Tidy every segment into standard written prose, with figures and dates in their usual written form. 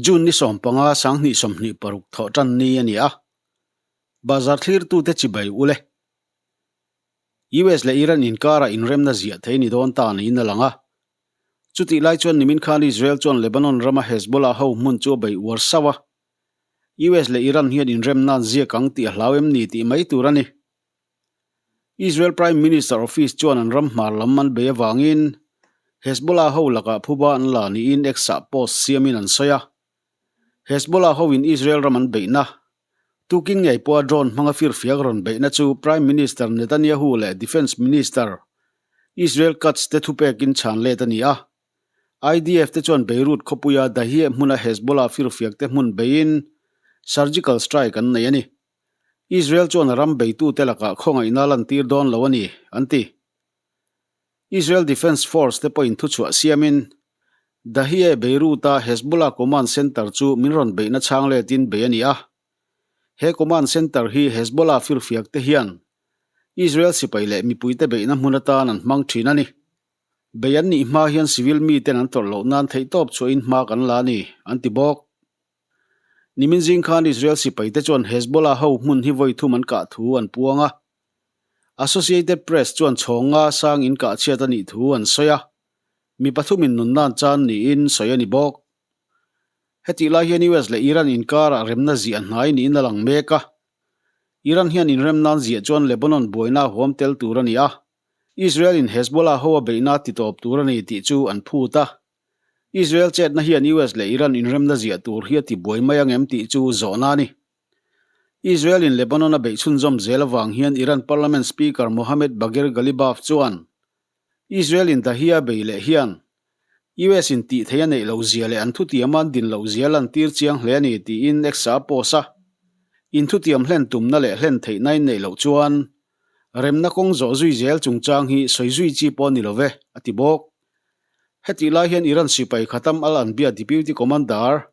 June ni 15 2026 thawh tan ni a ni a, bazar thlirtute chibai u le. US leh Iran inkarah inremna ziah thei ni dawn ta niin a lang a. Chutih lai chuan nimin khan Israel chuan Lebanon rama Hezbollah ho hmun chu a bei uar sauh a. US leh Iran hian inremna an ziak ang tih a hlau em ni tih mai tur a ni. Israel Prime Minister Office chuan an ram hmar lam an bei avangin Hezbollah ho lakah phuba an la niin X-ah post siamin an sawi a. Hezbollah hoin Israel ram an beihna, tukin ngei pawha drone hmanga firfiak rawn beihna chu Prime Minister Netanyahu leh Defence Minister Israel Katz te thupekin chhan let a ni a. IDF te chuan Beirut khawpuia Dahieh hmuna Hezbollah firfiak te hmun beiin surgical strike an nei a ni. Israel chuan a ram beitute lakah khawngaihna lantir dawn lo a ni, an ti. Israel Defence Force te pawhin thuchhuah siamin, Dahieh Beirut-a Hezbollah command center chu min rawn beihna chhang letin bei a ni a. He command center hi Hezbollah firfiak te hian Israel sipai leh mipuite beihna hmun atan an hmang thin a ni. Bei an nih hma hian civil miten an tawrh loh nan theihtawp chhuahin hma kan la a ni, an ti bawk. Nimin zing khan Israel sipaite chuan Hezbollah ho hmun hi vawi thum an kah thu an puang a. Associated Press chuan chhawng nga sang in kah chhiat a nih thu an sawi a, mi pathumin nunna an chan niin sawi a ni bawk. Hetih lai hian US leh Iran inkarah remna ziah hnai niin a lang mek a. Iran hian inremna an ziah chuan Lebanon buaina a huam tel tur a ni a, Israel in Hezbollah ho a beihna a titawp tur a ni tih chu an phut a. Israel chetna hian US leh Iran inremna ziah tur hi a ti buai mai ang em tih chu zawhna a ni. Israel in Lebanon a beih chhunzawm zel avang hian Iran Parliament Speaker Mohammad Bagher Ghalibaf chuan Israel in Dahiya bei leh hian US in tih theih a neih loh zia leh an thutiama an din loh zia lantir chiang hle a ni tiin X-a a post a. In thutiam hlen tumna leh hlen theihna in neih loh chuan remna kawng zawh zui zel chungchang hi sawi zui chi pawh a ni lo ve, a ti bawk. Hetih lai hian Iran sipai Khatam al-Anbiya Deputy Commander,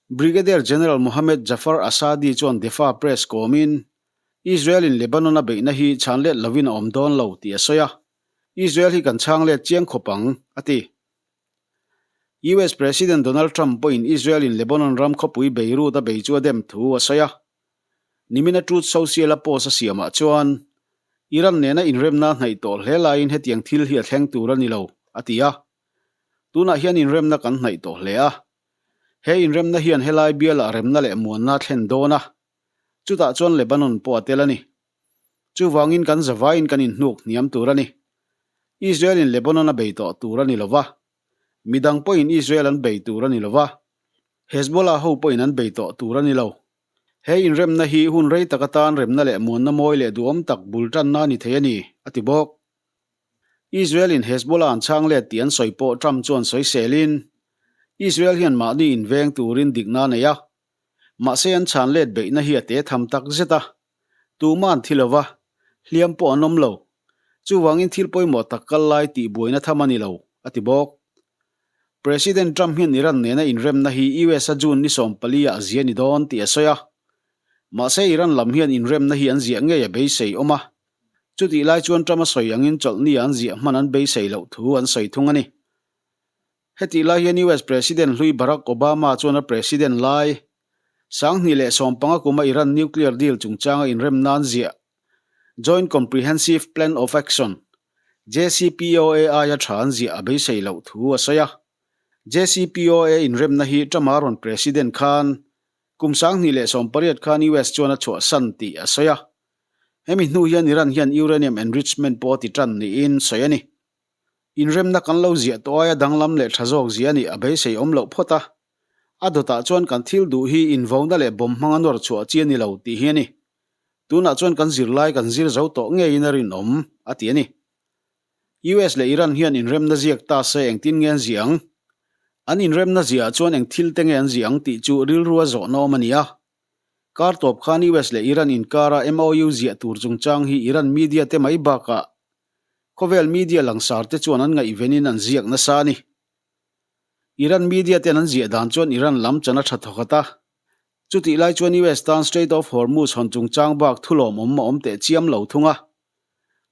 Brigadier General Mohammed Jafar Asadi chuan Defa Press kawmin, Israel-in Lebanon a beihna hi chhan let lovin a awm dawn lo tih a sawi a, Israel hi kan chhang let chiang khawp ang, a ti. US President Donald Trump pawhin Israel-in Lebanon ram khawpui Beirut a bei chu a dem thu a sawi a. Nimina Truth Social-a post a siamah chuan, Iran nena inremna hnaih tawh hle laiin hetiang thil hi a thleng tur a ni lo, a ti a. Tunah hian inremna kan hnaih tawh hle a. He inremna hian helai bialah remna leh muanna a thlen dawn a. Chutah chuan Lebanon pawh a tel a ni. Chuvangin kan zavaiin kan inhnuk hniam tur a ni. Israel-in Lebanon a bei tawh tur a ni lo va. Midang pawhin Israel an bei tur a ni lo va. Hezbollah ho pawhin an bei tawh tur a ni lo. He inremna hi hun rei tak atan remna leh muanna mawi leh duhawm tak bul tanna a ni thei a ni, a ti bawk. Israel-in Hezbollah an chhang let tih an sawi pawh Trump chuan sawi selin, Israel hian mahni inveng turin dikna a nei a, mahse an chhan let beihna hi a te tham tak zet a, tumah an thi lo va, hliam pawh an awm lo. Chuvangin thil pawimawh tak kal lai tih buaina tham a ni lo, a ti bawk. President Trump hian Iran nena inremna hi US a June ni 14 ah zia ni dawn tih a sawi a. Mahse Iran lam hian inremna hi an ziah ngei a beisei awm a. Chutih lai chuan Trump a sawi angin chawlhni ah an ziah hman an beisei loh thu an sawi thung a ni. Hetih lai hian US President hlui Barack Obama chuan a President lai 2015 kuma Iran nuclear deal chungchanga inremna an ziah Joint Comprehensive Plan of Action, JCPOA, aia tha an ziah a beisei loh thu a sawi a. JCPOA inremna hi Trump-a rawn President khan kum 2018 khan US chuan a chhuahsan tih a sawi a. Hemi hnu hian Iran hian uranium enrichment pawh a ti tan niin sawi a ni. Inremna kan lo ziah tawh aia danglam leh tha zawk ziah a nih a beisei awm loh phawt a. A dawtah chuan kan thil duh hi invona leh bomb hmanga nawr chhuah chi a ni lo tih hi a ni. Tunah chuan kan zirlai kan zir zo tawh ngeiin a rinawm, a ti a ni. US leh Iran hian inremna ziak ta se engtin nge an ziah ang? An inremna ziahah chuan eng thil te nge an ziah ang tih chu rilru a zawhna awm a ni a. Kar tawp khan US leh Iran inkara MOU ziah tur chungchang hi Iran media te mai bakah khawvel media langsar te chuan an ngaihvenin an ziak nasa a ni. Iran media ten an ziah dan chuan Iran lam chan a tha thawkhat a. Chutih lai chuan US tan Strait of Hormuz hawn chungchang bak thulawmawm a awm teh chiam lo thung a.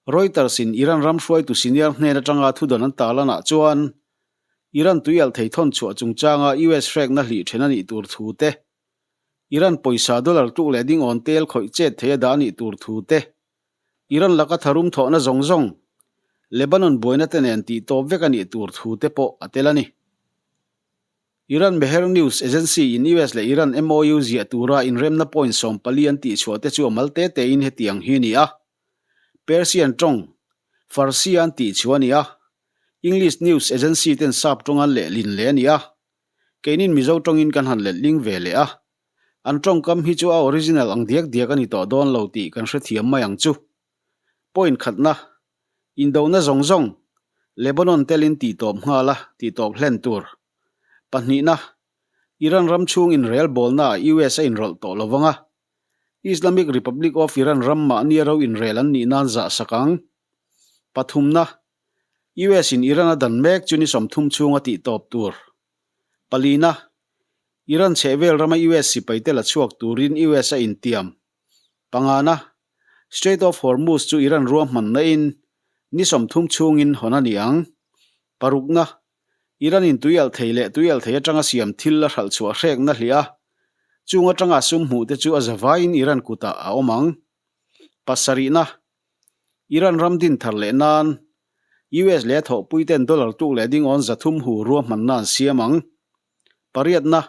Reuters in Iran ram hruaitu senior hnen atanga thudawn an tarlanah chuan Iran tuialh thei thawn chhuah chungchanga US hrekna hlih then a nih tur thu te, Iran pawisa dollar tluk leh dingawn tel khawih chet thei a dah a nih tur thu te, Iran laka tharum thawhna zawng zawng Lebanon buaina te nen tih tawp vek a nih tur thu te pawh a tel a ni. Iran Mehr News Agency in US leh Iran MOU ziah tura inremna point 14 an tihchhuah te chu a mal te tein hetiang hi a ni a. Persian tawng, Farsi an tihchhuah a ni a. English News Agency ten sap tawng an lehlin leh a ni a. Keinin Mizo tawngin kan han letling ve leh a. An tawngkam hi chu a original ang diak diak a ni tawh dawn lo tih kan hrethiam mai ang chu. Point khatna, Indona zawng zawng, Lebanon telin tihtawp nghal a, tihtawp hlen tur. Pahnihna, Iran ram chhung inrel bawlnaah US a inrawlh tawh lo vang a, Islamic Republic of Iran ram mahnia ro inrel an nih nan zah sak ang. Pathumna, US in Iran a dan mek chu ni 30 chhunga tihtawp tur. Palina, Iran chhehvel rama US sipaite la chhuak turin US a intiam. Pangana, Strait of Hormuz chu Iran ruahmanna in ni 30 chhungin hawn a ni ang. Parukna, Iran in tuialh thei leh tuialh thei atanga siam thil a hralh chhuah hrekna hliah a, chung atanga sum hmuh te chu a zavaiin Iran kutah a awm ang. Pasarihna, Iran ram din thar leh nan US leh a thawhpui ten dollar tluk leh dingawn 300 hu ruahmanna an siam ang. Pariatna,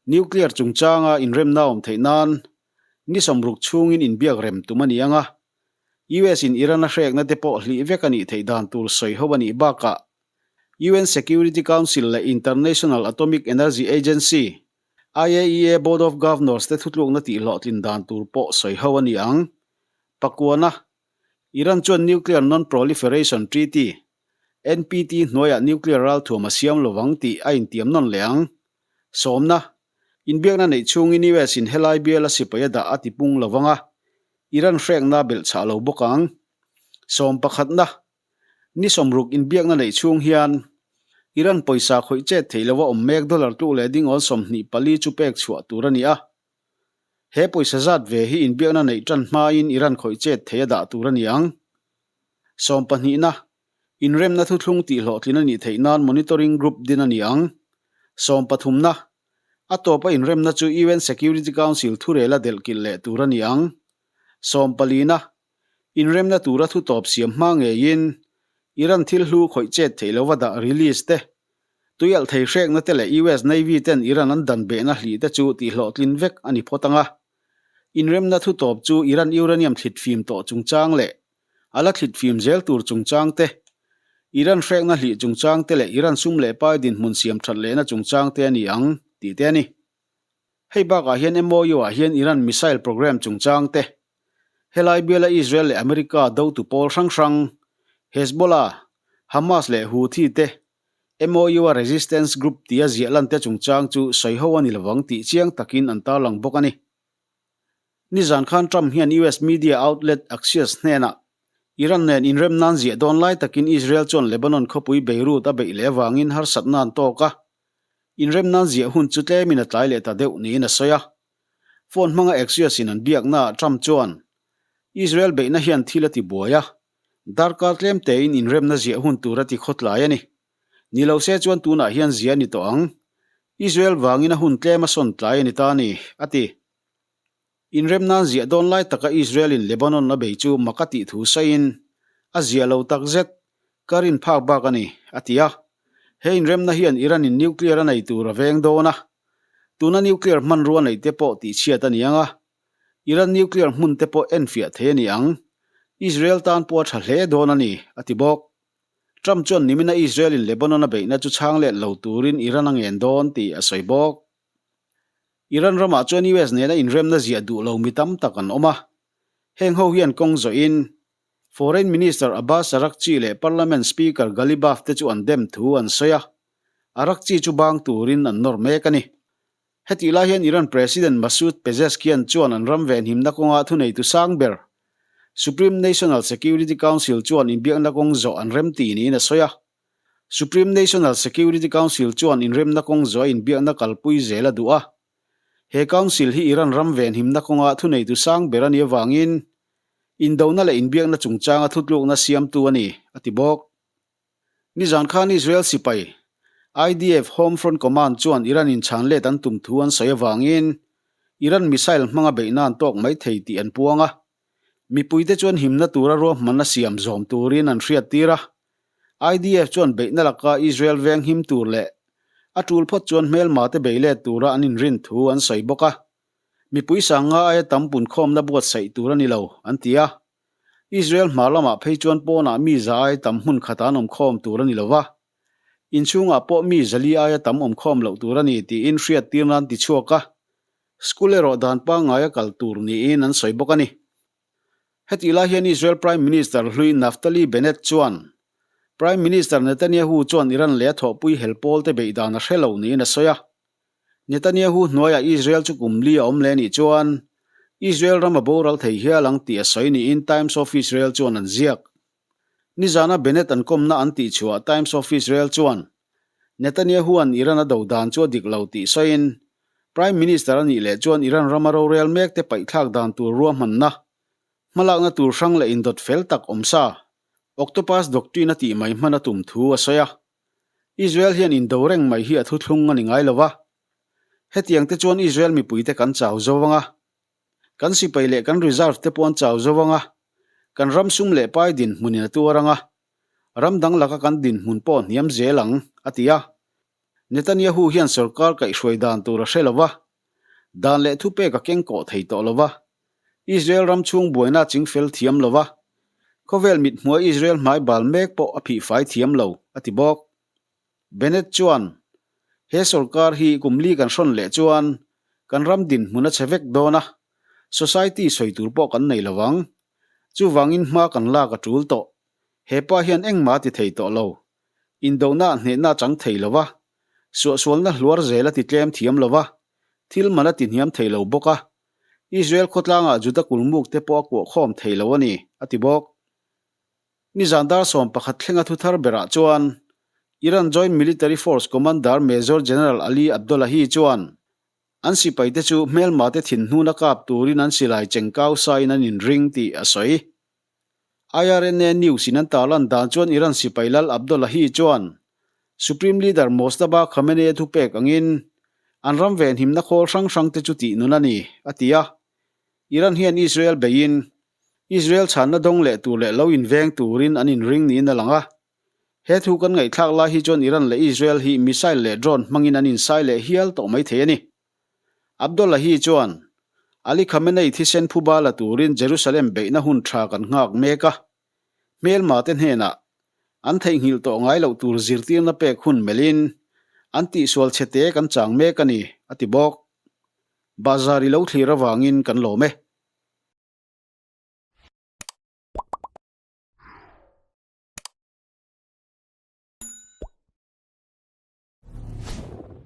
Nuclear chungchanga inremna awm theih nan ni 60 chhungin inbiak rem tum a ni ang a, US in Iran a hrekna te pawh hlih vek a nih theih dan tur sawi ho a nih bakah UN Security Council leh International Atomic Energy Agency, IAEA, Board of Governors te thutlukna tihhlawhtlin dan tur pawh sawi ho a ni ang. Pakuana, Iran chuan Nuclear Non-Proliferation Treaty, NPT, hnuaiah nuclear ralthuam a siam lovang tih a intiam nawn leh ang. Sawmna, Inbiakna neih chhungin US in helai biala sipai a dah a tipung lovang a, Iran hrekna a belhchhah lo bawk ang. Sawm pakhatna, Ni 60 inbiakna neih chhung hian Iran pawisa khawih chet theih lova awm mek dollar tluk leh dingawn 24 chu pek chhuah tur a ni a. He pawisa zat ve hi inbiakna neih tan hmain Iran khawih chet thei a dah tur a ni ang. Sawm pahnihna, Inremna thuthlung tihhlawhtlin a nih theih nan Monitoring Group din a ni ang. Sawm pathumna, A tawpa inremna chu UN Security Council thurel a delh kilh leh tur a ni ang. Sawm palina, Inremna tura thu tawp siam hma ngeiin Iran thil hlu khawih chet theih lova dah release te, Tuialh thei hrekna te leh US Navy ten Iran an dan behna hlih te chu tihhlawhtlin vek a ni phawt ang a. Inremna thu tawp chu Iran uranium thlit fim tawh chungchang leh a la thlit fim zel tur chungchang te, Iran hrekna hlih chungchang te leh Iran sum leh pai dinhmun siam that lehna chungchang te a ni ang tih te a ni. Hei bakah hian MOU ah hian Iran missile program chungchang te, helai biala Israel leh America dotu pawl hrang hrang, Hezbollah, Hamas leh Houthi te MOU-a Resistance Group tia ziah lante chungchang chu sawiho a ni lovang tih chiang takin an tarlang bawk a ni. Nizan khan Trump hian US media outlet Axios hnenah Iran nen inrem nan ziah dawn lai takin Israel chuan Lebanon khawpui Beirut a beih leh avangin harsatna an tawk a, inrem nan ziah hun chu tlemin a tlai leh ta deuh niin a sawi a. Phone hmanga Axios in an biaknaah Trump chuan Israel beihna hian thil a ti buai a, Darkar tlem tein inremna ziah hun tur a ti khawtlai a ni. Ni lo se chuan tunah hian zia a ni tawh ang. Israel vangin a hun tlem a sawn tlai a ni ta a ni, a ti. Inremna'n ziah dawn lai taka Israel-in Lebanon a bei chu mak a tih thu sawiin, A zia lo tak zet, ka rin phak bak a ni, a ti a. He inremna hian Iran-in nuclear a nei tur a veng dawn a. Tuna nuclear hmanrua neihte pawh tihchhiat a ni ang a. Iran nuclear hmun te pawh enfiah thei a ni ang. Israel tan pawh a tha hle dawn a ni, a ti bawk. Trump chuan nimina Israel-in Lebanon a beihna chu chhang let lo turin Iran a ngen dawn tih a sawi bawk. Iran ramah chuan US nena inremna ziah duh lo mi tam tak an awm a. Heng ho hian kawng zawhin Foreign Minister Abbas Araghchi leh Parliament Speaker Ghalibaf te chu an dem thu an sawi a. Araghchi chu bang turin an nawr mek a ni. Hetih lai hian Iran President Masoud Pezeshkian chuan an ram venhimna kawnga thuneitu sang ber, Supreme National Security Council chuan inbiakna kawng zawh an remti niin a sawi a. Supreme National Security Council chuan inremna kawng zawh a inbiakna kalpui zel a duh a. He council hi Iran ram venhimna kawnga thuneitu sang ber a nih avangin indona leh inbiakna chungchanga thutlukna siamtu a ni, a ti bawk. Nizan khan Israel sipai, IDF Home Front Command chuan Iran in chhan let an tum thu an sawi avangin Iran missile hmanga beihna an tawk mai thei tih an puang a. Mipuite chuan himna tura ruahmanna siam zawm turin an hriattir a. IDF chuan beihna laka Israel veng him tur leh a tul phawt chuan hmelma te bei let tura an inrin thu an sawi bawk a. Mipui sanga aia tam punkhawmna buatsaih tur a ni lo, an ti a. Israel hmar lamah phei chuan pawnah mi za aia tam hmun khatah an awmkhawm tur a ni lo va. Inchhungah pawh mi zali aia tam awmkhawm loh tur a ni tiin hriattir nan ti chhuak a. School erawh dan pangngaia kal tur niin an sawi bawk a ni. Hetih lai hian Israel Prime Minister hlui Naftali Bennett chuan Prime Minister Netanyahu chuan Iran leh a thawhpui hel pawlte beih dan a hre lo niin a sawi a. Netanyahu hnuaiah Israel chu kum li a awm leh anih chuan Israel ram a boral thei hial ang tih a sawi niin Times of Israel chuan an ziak. Nizana Bennett an kawmna an tih chhuah Times of Israel chuan Netanyahu-a'n Iran a do dan chu a dik lo tih sawiin Prime Minister a nih leh chuan Iran rama rorel mekte paihthlak dan tur ruahmanna, hmalakna tur hrang leh indawt fel tak awm sa, Octopus Doctrine a tih mai hman a tum thu a sawi a. Israel hian indo reng mai hi a thuthlung a ni ngai lo va. Hetiang te chuan Israel mipuite kan chau zo ang a. Kan sipai leh kan reserve te pawh an chau zo ang a. Kan ram sum leh pai dinhmunin a tuar ang a. Ram dang laka kan dinhmun pawh a hniam zel ang, a ti a. Netanyahu hian sorkar kaihhruai dan tur a hre lo va. Dan leh thupek a keng kawh thei tawh lo va. Israel ram chhung buaina a chingfel thiam lo va, khawvel mithmuai Israel hmai bal mek pawh a phihfai thiam lo, a ti bawk. Bennett chuan, He sorkar hi kum li kan hrawn leh chuan kan ram dinhmun a chhe vek dawn a, society sawi tur pawh kan nei lo vang. Chuvangin hma kan lak a tul tawh. He pa hian engmah a ti thei tawh lo. Indona ah hnehna a chang thei lo va, suahsualna hluar zel a ti tlem thiam lo va, thil man a ti hniam thei lo bawk a. Israel khawtlangah Juda kulmuk te pawh a kuahkhawm thei lo a ni, a ti bawk. Nizan dar 11 thlenga thuthar berah chuan Iran Joint Military Force Commander Major General Ali Abdollahi chuan an sipaite chu hmelmate thinhnuna kap turin an silai chengkau sain an inring tih a sawi. IRNA News in an tarlan dan chuan Iran sipai lal Abdollahi chuan Supreme Leader Mojtaba Khamenei a thupek angin an ram venhimna khawl hrang hrang te chu tih nun a ni, a ti a. Iran hian Israel beiin Israel chhanna dawng leh tur leh lo inveng turin an inring niin a lang a. He thu kan ngaihthlak lai hi chuan Iran leh Israel hi missile leh drone hmangin an insai leh hial tawh mai thei a ni. Abdollahi chuan, Ali Khamenei thisen phuba la turin Jerusalem beihna hun tha kan nghak mek a. Hmelma te hnenah an theihnghilh tawh ngai loh tur zirtirna pek hun melhin an tihsual chhe te kan chang mek a ni, a ti bawk. Bazar i lo thlir avangin kan lawm e.